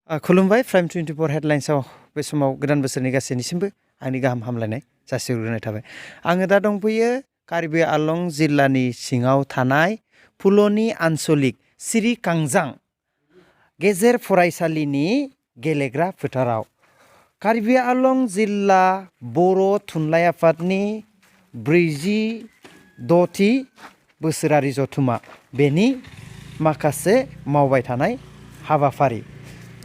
खुलुमबाय प्राइम 24 हेडलाइन्सआव बे समाव गोदान बोसोरनि गासैनिसिमबो आंनि गाहाम हामलायनाय जासिहरग्रोनाय थाबाय। आङो दा दंफैयो कार्बि आलं जिल्लानि सिङाव थानाय फुल'नि आन्सलिक सिरिकांजां गेजेर फरायसालिनि गेलेग्रा फोथाराव कार्बि आलं जिल्ला बर' थुनलाइ आफादनि 46थि बोसोरारि जथुमा बेनि माखासे मावबाय थानाय हाबाफारि।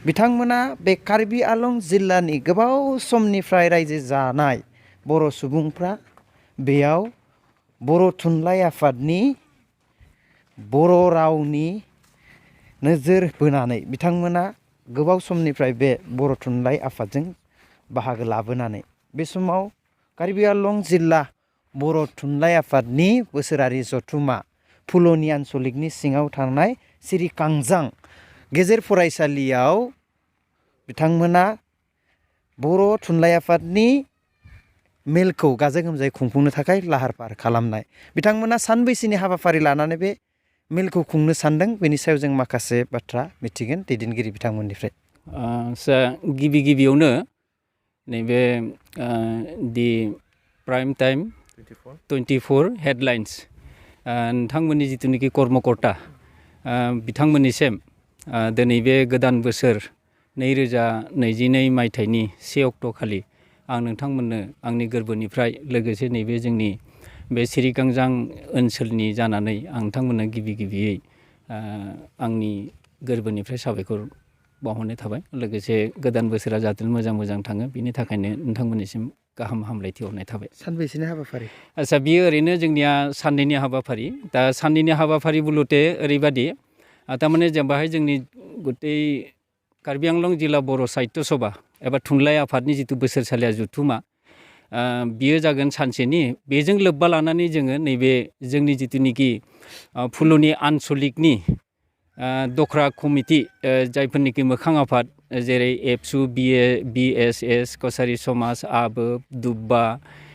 बिथांमोना बे कार्बि आलं जिल्लानि गोबाव समनिफ्राय रायजो जानाय बर' सुबुंफ्रा बेयाव बर' थुनलाइ आफादनि बर' रावनि नोजोर बोनानै बिथांमोना गोबाव समनिफ्राय बे बर' थुनलाइ आफादजों बाहागो लाबोनानै बे समाव कार्बि आलं जिल्ला बर' थुनलाइ आफादनि बोसोरारि जथुमा फुल'नि आन्सलिकनि सिङाव थानाय सिरिकांजां गेजेर फरायसालियाव बिथांमोना बर' थुनलाइ आफादनि मेलखौ गाजा गोमजायै खुंफुंनो थाखाय लाहार फाहार खालामनाय। बिथांमोना सानबैसेनि हाबाफारि लानानै बे मेलखौ खुंनो सानदों बेनि सायाव जों माखासे बाथ्रा मिथिगोन दैदेनगिरि बिथांमोननिफ्राय। गिबियावनो नैबे दि प्राइम टाइम 24 हेडलाइन्स नोंथांमोननि जिथुनिखि कर्मकर्ता बिथांमोननिसिम दिनै बे गोदान बोसोर 2022 मायथाइनि 1 अक्ट' खालि आं नोंथांमोननो आंनि गोरबोनिफ्राय लोगोसे नैबे जोंनि बे सिरिकांजां ओनसोलनि जानानै आं नोंथांमोननो गिबियै आंनि गोरबोनिफ्राय साबायखर बावहरनाय थाबाय। लोगोसे गोदान बोसोरा जाहाथे मोजां थाङो बिनि थाखायनो नोंथांमोननिसिम गाहाम हामलायथि हरनाय थाबाय। सानबैसेनि हाबाफारि? आच्छा, बियो ओरैनो जोंनिया साननैनि हाबाफारि। दा साननैनि हाबाफारि बुलुथे ओरैबादि थारमाने जों बाहाय जोंनि गतै कार्बि आंलं जिल्ला बर' साहित्य सभा एबा थुनलाइ आफादनि जिथु बोसोरसालिया जथुमा बियो जागोन सानसेनि। बेजों लोब्बा लानानै जोङो नैबे जोंनि जिथुनिखि फुल'नि आन्सलिकनि दख्रा कमिटि जायफोरनिखि मोखां आफाद जेरै एबसु BSS कसारि समाज आबोब दुब्बा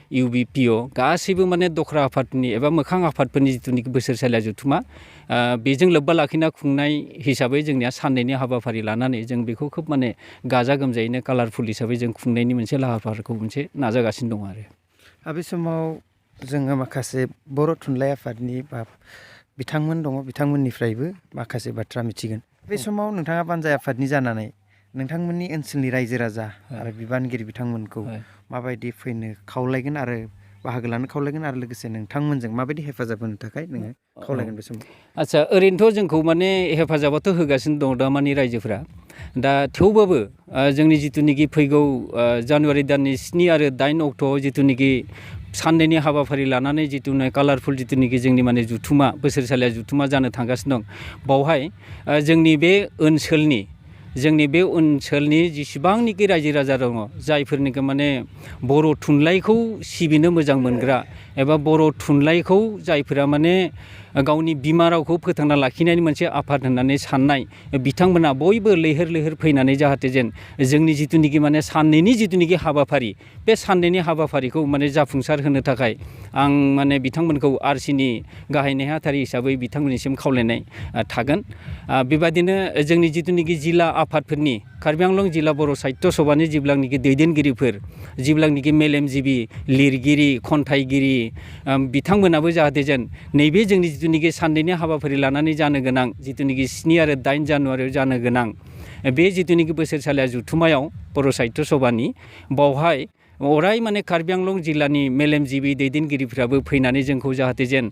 UBPO गासैबो माने दख्रा आफादनि एबा मोखां आफादफोरनि जिथुनिखि बोसोरसालिया जथुमा बेजों लोब्बा लाखिना खुंनाय हिसाबै जोंनिया साननैनि हाबाफारि लानानै जों बेखौ खोब माने गाजा गोमजायैनो कालारफुल हिसाबै जों खुंनायनि मोनसे लाहार फाहारखौ नाजागासिनो दं आरो। बे समाव जोङो माखासे बर' थुनलाइ आफादनि बा बिथांमोन दङ बिथांमोननिफ्रायबो माखासे बाथ्रा मिथिगोन। बे समाव नोंथाङा बानजाय आफादनि जानानै नोंथांमोननि ओनसोलनि रायजो राजा आरो बिबानगिरि बिथांमोनखौ माबायदि फैनो खावलायगोन आरो बाहागो लानो खावलायगोन आरो लोगोसे नोंथांमोनजों माबायदि हेफाजाब होनो थाखाय नोङो खावलायगोन बे समाव? आच्छा, ओरैनोथ' जोंखौ माने हेफाजाबाथ' होगासिनो दङ दा माने रायजोफोरा। दा थेवबाबो जोंनि जिथुनिखि फैगौ जानुवारि दाननि 7 आरो 8 अक्ट'आव जिथुनिखि साननैनि हाबाफारि लानानै जिथुनो कालारफुल जिथुनिखि जोंनि माने जुथुमा बोसोरसालिया जुथुमा जानो थांगासिनो दं बावहाय जोंनि बे ओनसोलनि जेसेबांनिखि रायजो राजा दङ जायफोरनिखि माने बर' थुनलाइखौ सिबिनो मोजां मोनग्रा एबा बर' थुनलाइखौ जायफोरा माने गावनि बिमा रावखौ फोथांना लाखिनायनि मोनसे आफाद होननानै साननाय बिथांमोना बयबो लैहोर फैनानै जाहाथे जेन जोंनि जिथुनिखि माने साननैनि जिथुनिखि हाबाफारि बे साननैनि हाबाफारिखौ माने जाफुंसार होनो थाखाय आं माने बिथांमोनखौ आरसिनि गाहाय नेहाथारि हिसाबै बिथांमोननिसिम खावलायनाय थागोन। बेबादिनो जोंनि जिथुनिखि जिल्ला आफादफोरनि कार्बि आंलं जिल्ला बर' साहित्य सभानि जेब्लानिखि दैदेनगिरिफोर जेब्लानिखि मेलेमजिबि लिरगिरि खन्थाइगिरि बिथांमोनाबो जाहाथे जेन नैबे जोंनि जिथुनिखि साननैनि हाबाफारि लानानै जानो गोनां जिथुनिखि 7 आरो 8 जानुवारियाव जानो गोनां बे जिथुनिखि बोसोरसालिया जुथुमायाव बर' साहित्य सभानि बावहाय अराय माने कार्बि आंलं जिल्लानि मेलेमजिबि दैदेनगिरिफ्राबो फैनानै जोंखौ जाहाथे जेन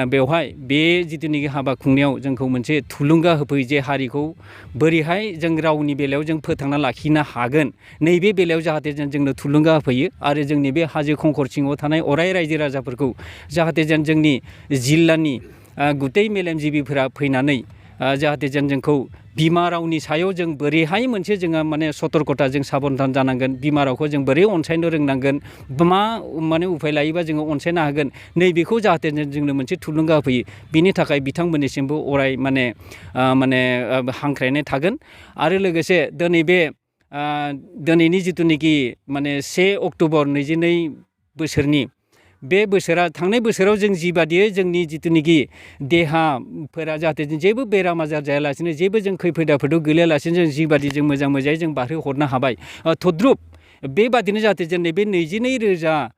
बेवहाय बे जिथुनिखि हाबा खुंनायाव जोंखौ मोनसे थुलुंगा होफैयो जे हारिखौ बोरैहाय जों रावनि बेलायाव जों फोथांना लाखिनो हागोन नैबे बेलायाव जाहाथे जोंनो थुलुंगा होफैयो आरो जोंनि बे हाजो खंखर सिङाव थानाय अराय रायजो राजाफोरखौ जाहाथे जेन जोंनि जिल्लानि गुतै मेलेमजिबिफोरा फैनानै जाहाथे जेन जोंखौ बिमा रावनि सायाव जों बोरैहाय मोनसे जोङो माने सतर्कता जों साबधान जानांगोन बिमा रावखौ जों बोरै अनसायनो रोंनांगोन मा माने उफाय लायोबा जोङो अनसायनो हागोन नैबेखौ जाहाथे जोंनो मोनसे थुलुंगा होफैयो बिनि थाखाय बिथांमोननिसिमबो अराय माने हांख्रायनाय थागोन। आरो लोगोसे दिनैनि जिथुनिखि माने 1 अक्ट'बर 22 बोसोरनि बे बोसोरा थांनाय बोसोराव जों जिबादियै जोंनि जिथुनिखि देहाफोरा जाहाथे जों जेबो बेराम आजार जायालासिनो जेबो जों खैफोद आफोदाव गोलैयालासिनो जों जिबादि जों मोजां मोजाङै जों बारहोहरनो हाबाय तद्रुप बेबादिनो जाहाथे जों नैबे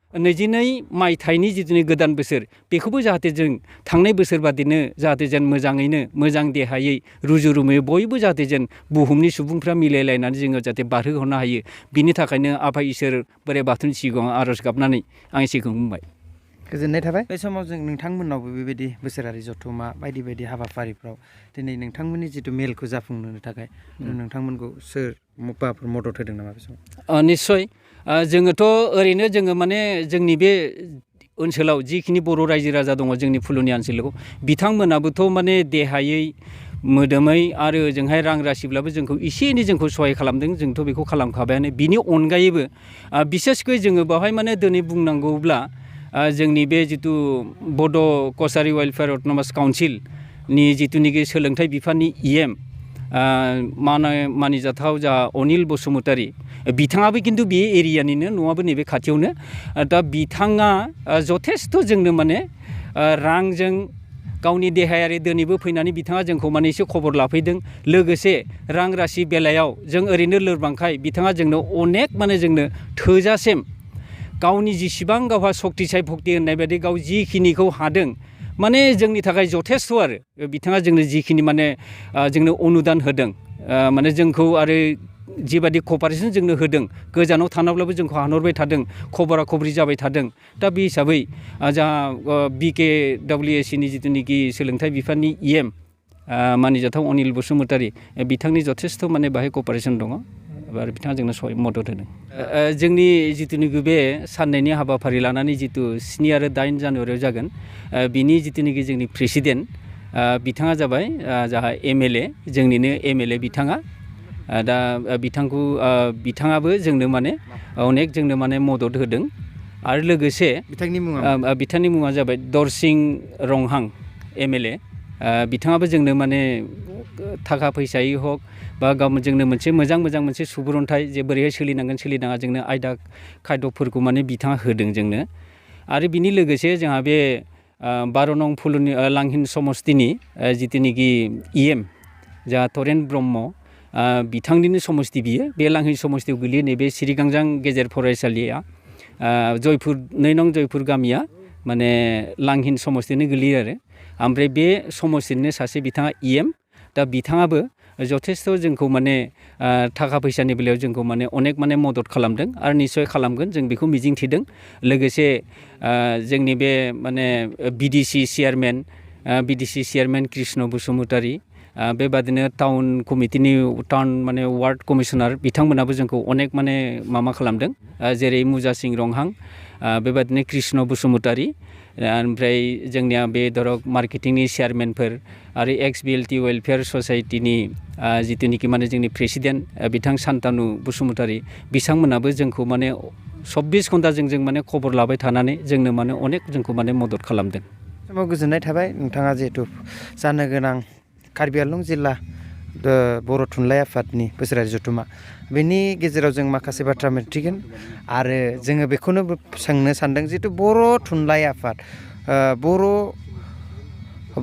22 मायथाइनि जिथुनि गोदान बोसोर बेखौबो जाहाथे जों थांनाय बोसोर बादिनो जाहाथे जों मोजाङैनो मोजां देहायै रुजु रुमुयै बयबो जाहाथे जों बुहुमनि सुबुंफ्रा मिलायलायनानै जोङो जाहाथे बारहोहरनो हायो बिनि थाखायनो आफा इसोर बोराइ बाथौनि सिगाङाव आर'ज गाबनानै आं सिगाङाव बुंबाय। गोजोननाय थाबाय। बे समाव जों नोंथांमोननावबो बेबायदि बोसोरारि जथुम्मा बायदि बायदि हाबाफारिफ्राव दिनै नोंथांमोननि जिथु मेलखौ जाफुंहोनो थाखाय नोंथांमोनखौ सोर माबाफोर मदद होदों नामा बे समाव? निस्सय जोङोथ' ओरैनो जोङो माने जोंनि बे ओनसोलाव जिखिनि बर' रायजो राजा दङ जोंनि फुलुनि ओनसोलाव बिथांमोनाबोथ' माने देहायै मोदोमै आरो ओजोंहाय रां राशिब्लाबो जोंखौ एसे एनै जोंखौ सहाय खालामदों जोंथ' बेखौ खालामखाबायानो बिनि अनगायैबो बिसेसकै जोङो बेवहाय माने दिनै बुंनांगौब्ला जोंनि बे जिथु बड' कसारि वेलफेयार अट'नमास काउन्सिलनि जिथुनिखि सोलोंथाइ बिफाननि EM मानिजाथाव जा अनिल बसुमतारी बिथाङाबो खिन्थु बे एरियानिनो नङाबो नैबे खाथियावनो दा बिथाङा जथेस्थ' जोंनो माने रांजों गावनि देहायारि दिनैबो फैनानै बिथाङा जोंखौ माने एसे खबर लाफैदों लोगोसे रां राशि बेलायाव जों ओरैनो लोरबांखाय बिथाङा जोंनो अनेक माने जोंनो थोजासेम गावनि जेसेबां गावहा सक्तिसाय भक्ति होननाय बायदि गाव जिखिनिखौ हादों माने जोंनि थाखाय जथेस्थ' आरो बिथाङा जोंनो जिखिनि माने जोंनो अनुदान होदों माने जोंखौ आरो जिबादि कपारेसन जोंनो होदों गोजानाव थानाब्लाबो जोंखौ हानहरबाय थादों खबरा खबरि जाबाय थादों दा बे हिसाबै जोंहा BKWSC नि जिथुनिखि सोलोंथाइ बिफाननि EM मानिजाथाव अनिल बसुमतारी बिथांनि जथेस्थ' माने बाहाय कपारेसन दङ आरो बिथाङा जोंनो मदद होदों। जोंनि जिथुनिखि बे साननैनि हाबाफारि लानानै जिथु 7 आरो 8 जानुवारियाव जागोन बिनि जिथुनिखि जोंनि प्रेसिडेन्ट बिथाङा जाबाय जाहा MLA जोंनिनो MLA बिथाङा दा बिथाङाबो जोंनो माने अनेक जोंनो माने मदद होदों आरो लोगोसे बिथांनि मुङा जाबाय दरसिं रंहां MLA बिथाङाबो जोंनो माने थाखा फैसायै हक बा जोंनो मोनसे मोजां मोनसे सुबुरन्थाइ जे बोरैहाय सोलिनांगोन सोलिनाङा जोंनो आयदा खायद'फोरखौ माने बिथाङा होदों जोंनो आरो बिनि लोगोसे जोंहा बे 12 नं फुलुनि लांहिन समस्तिनि जिथुनिखि EM जा तरेन ब्रह्म बिथांनिनो समस्ति बियो बे लांहिन समस्तियाव गोलैयो नैबे सिरिगांजां गेजेर फरायसालिया जयपुर 2 नं जयपुर गामिया माने लांहिन समस्तिनो गोलैयो आरो ओमफ्राय बे समस्तिनिनो सासे बिथाङा EM दा बिथाङाबो जथेस्थ' जोंखौ माने थाखा फैसानि बेलायाव जोंखौ माने अनेक माने मदद खालामदों आरो निस्सय खालामगोन जों बेखौ मिजिंथिदों लोगोसे जोंनि बे माने BDC चेयारमेन कृष्ण बसुमतारी बेबादिनो टाउन कमिटिनि माने वार्ड कमिसनार बिथांमोनाबो जोंखौ अनेक माने माबा खालामदों जेरै मुजा सिं रंहां बेबादिनो कृष्ण बसुमतारी ओमफ्राय जोंनिया बे धरक मार्केटिंनि चेयारमेनफोर आरो XBLT वेलफेयार ससाइटिनि जिथुनिखि माने जोंनि प्रेसिडेन्ट बिथां सान्तानु बसुमतारी बिथांमोनाबो जोंखौ माने 24 घन्टा जों माने खबर लाबाय थानानै जोंनो माने अनेक जोंखौ माने मदद खालामदों। समाव गोजोननाय थाबाय नोंथाङा जिहेथु जानो गोनां कार्बि आंलं जिल्ला बर' थुनलाइ आफादनि बोसोरारि जथुम्मा बेनि गेजेराव जों माखासे बाथ्रा मिथिगोन आरो जोङो बेखौनो सोंनो सानदों जिहेथु बर' थुनलाइ आफाद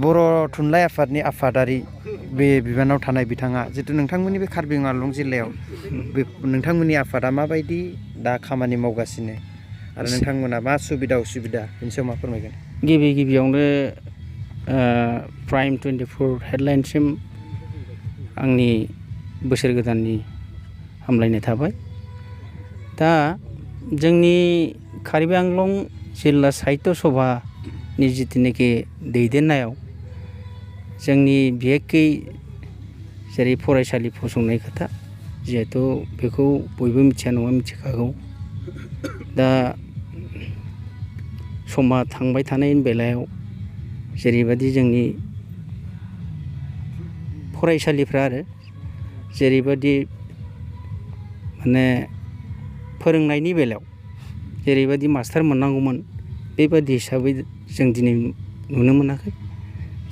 बर' थुनलाइ आफादनि आफादारि बे बिबानाव थानाय बिथाङा जिहेतु नोंथांमोननि बे कार्बि आंलं जिल्लायाव बे नोंथांमोननि आफादा माबायदि दा खामानि मावगासिनो आरो नोंथांमोना मा सुबिदा उसुबिदा बेनि सायाव मा फोरमायगोन? गिबियावनो प्राइम 24 हेडलाइनसिम आंनि बोसोर गोदाननि हामलायनाय थाबाय। दा जोंनि कार्बि आंलं जिल्ला साहित्य सभानि जिथुनाखि दैदेननायाव जोंनि बिहेखै जेरै फरायसालि फसंनाय खोथा जिहेथु बेखौ बयबो मिथिया नङा मिथिखागौ। दा समा थांबाय थानायनि बेलायाव जेरैबायदि जोंनि फरायसालिफ्रा आरो जेरैबायदि माने फोरोंनायनि बेलायाव जेरैबायदि मास्टार मोननांगौमोन बेबायदि हिसाबै जों दिनै नुनो मोनाखै।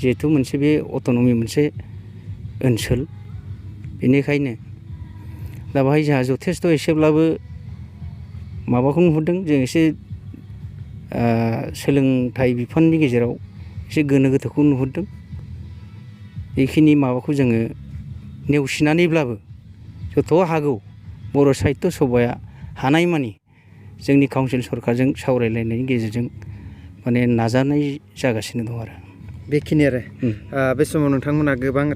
जिहेथु मोनसे बे अट'नमि मोनसे ओनसोल बेनिखायनो दा बाहाय जोंहा जथेस्थ' एसेब्लाबो माबाखौ नुहुरदों जों एसे सोलोंथाइ बिफाननि गेजेराव एसे गोनो गोथोखौ नुहुरदों। बेखिनि माबाखौ जोङो नेवसिनानैब्लाबो जथ' हागौ बर' साहित्य सभाया हानायमानि जोंनि काउन्सिल सरकारजों सावरायलायनायनि गेजेरजों माने नाजानाय जागासिनो दं आरो बेखिनि आरो बे समाव नोंथांमोना गोबां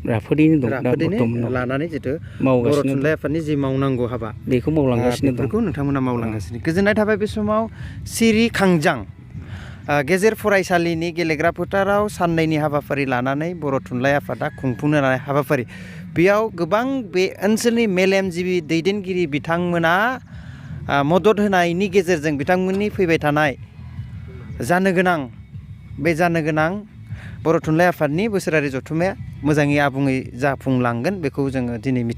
राफोदैनो दं दा राफोदैनो बर्थमानाव लानानै जिथु बर' मावगासिनो थुनलाइ आफादनि जि मावनांगौ हाबा बेखौ मावलांगासिनो दं। बेफोरखौ नोंथांमोना मावलांगासिनो। गोजोननाय थाबाय बे समाव सिरि खांजां गेजेर फरायसालिनि गेलेग्रा फोथाराव साननैनि हाबाफारि लानानै बर' थुनलाइ आफादा खुंफुंनो लानाय हाबाफारि, बेयाव गोबां बे ओनसोलनि मेलेमजिबि दैदेनगिरि बिथांमोना मदद होनायनि गेजेरजों बिथांमोननि फैबाय थानाय जानो गोनां बर' थुनलाइ आफादनि बोसोरारि जथुम्माया मोजाङै आबुङै जाफुंलांगोन बेखौ जोङो दिनै मिथि